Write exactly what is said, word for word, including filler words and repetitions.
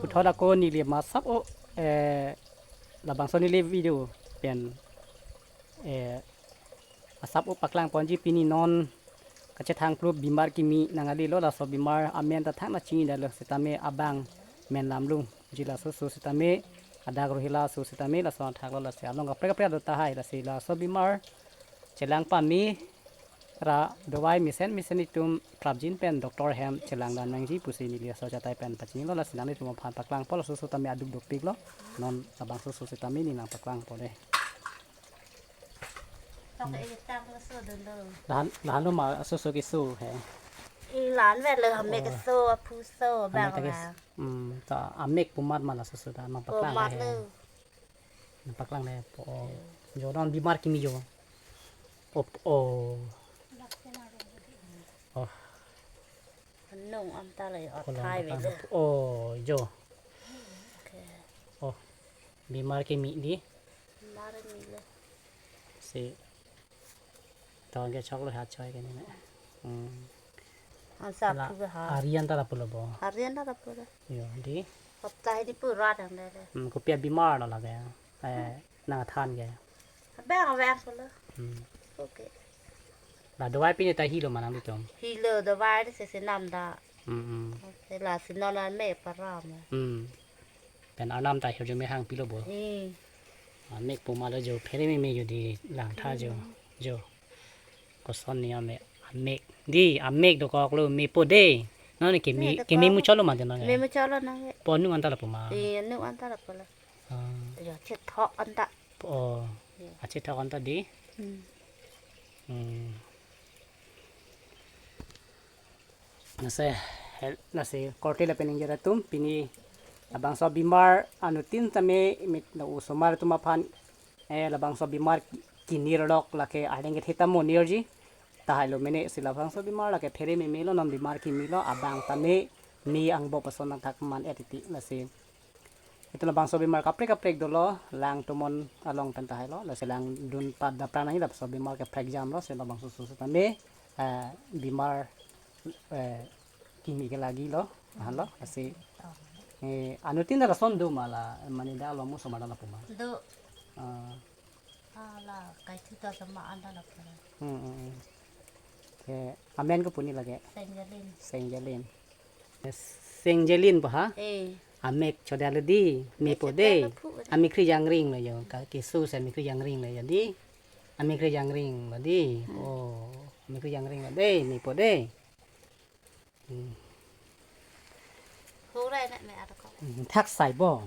Puthot ako neli masap o, eh, labangso neli video pen, eh, asap o paklang ponji pini non kachethang plup bimar kimi nangali lo, laso bimar amen ta thang na chini dalo sitame abang men lam lung ji laso so sitame adak rohila so sitame laso athak lo lasi along kaprek kaprek do tahai lasi laso bimar chelang pame ra dawai mesen mesen itum prapjin pen doctor hem chelang dan nangji pusi neli aso chatai pen pachini lo lasi nanglitum aphan paklang po laso so tame aduk dopik lo non labangso so sitame neli nangpaklang po de. Tok e tang laso dolo. Lahan lahan lo ma so so kisu he. Ilan vet lo hamek Oh. so aphu so Hamek bang ta kis- bang. Hmm, ta amek pumat ma laso so ta ma paklang Pumat he. lo. Nangpaklang le po. Jo non bimar kimi jo. Op o. Oh, Nung anta le ko lang athai vet patang. lo. Oh, jo. Okay. Oh, bimar kimi di. Mar mi le. Si. Tong ke chok lo ha choi ke ni ne. Hmm. Ansa La phu ha. Arian ta la pulo bo. Arian ta la pulo. Yo, di. Hapta hini pura dang le le. Hmm, kopi abimar lo lake. Eh, nang than ke. Abang abang pulo. Hmm. Okay. La dawai pini ta hilo ma nanglitum. Hilo dawai de se se nam da. Hmm, hmm. Se lasi non an me param. Hmm. Pen arnam ta hirjume hang pilo bo. Hmm. Amek puma lo jo phere meme jo di lang tha jo. Jo. Koson ni ame amek. Di amek dokok lo mepo de. Non kimi Me dokok. kimi muchot lo ma de non. Me muchot lo nang. Po nung anta la puma. Di nung anta la puma. Ah. Jo chethok anta. Po. Achethok anta di. Hmm. Hmm. Lasi, he- lasi korte lapen ingjir atum pini labangso bimar anuttin tame mit na osomar atum aphan eh labangso bimar kinir lok lake arleng kethe ta monirji tahai lo mene si labangso bimar lake phere meme lo non bimar kimi lo abang tame mi angbo pason nangthak man et iti lasi. Itum labangso bimar kaprek kaprek dolo lang tumon along pen tahai lo lasi lang dun pat dapran ahi labangso bimar kaprek jam lo si labangso so so tame eh, bimar eh, kimi ke lagi lo ahan lo lasi eh, anuttin da lason do ma la mane da lo mo somar da la puma. Do. Ah, Ala kai thu ta sama anda la pura. Hmm, hmm, hmm. Ke amen ko puni lake. Sengjalin. Sengjalin. Sengjalin pa ha? Eh. Amek chodalo di, mepo Mepo de. Chodalo phu. Amikri jangring lo jo. Ka kisu se amikri jangring lo jo di. Amikri jangring lo di. Hmm. Oh, amikri jangring lo de, mepo de. Hmm. Hore ne me ato ko. Hmm, thak sai bo.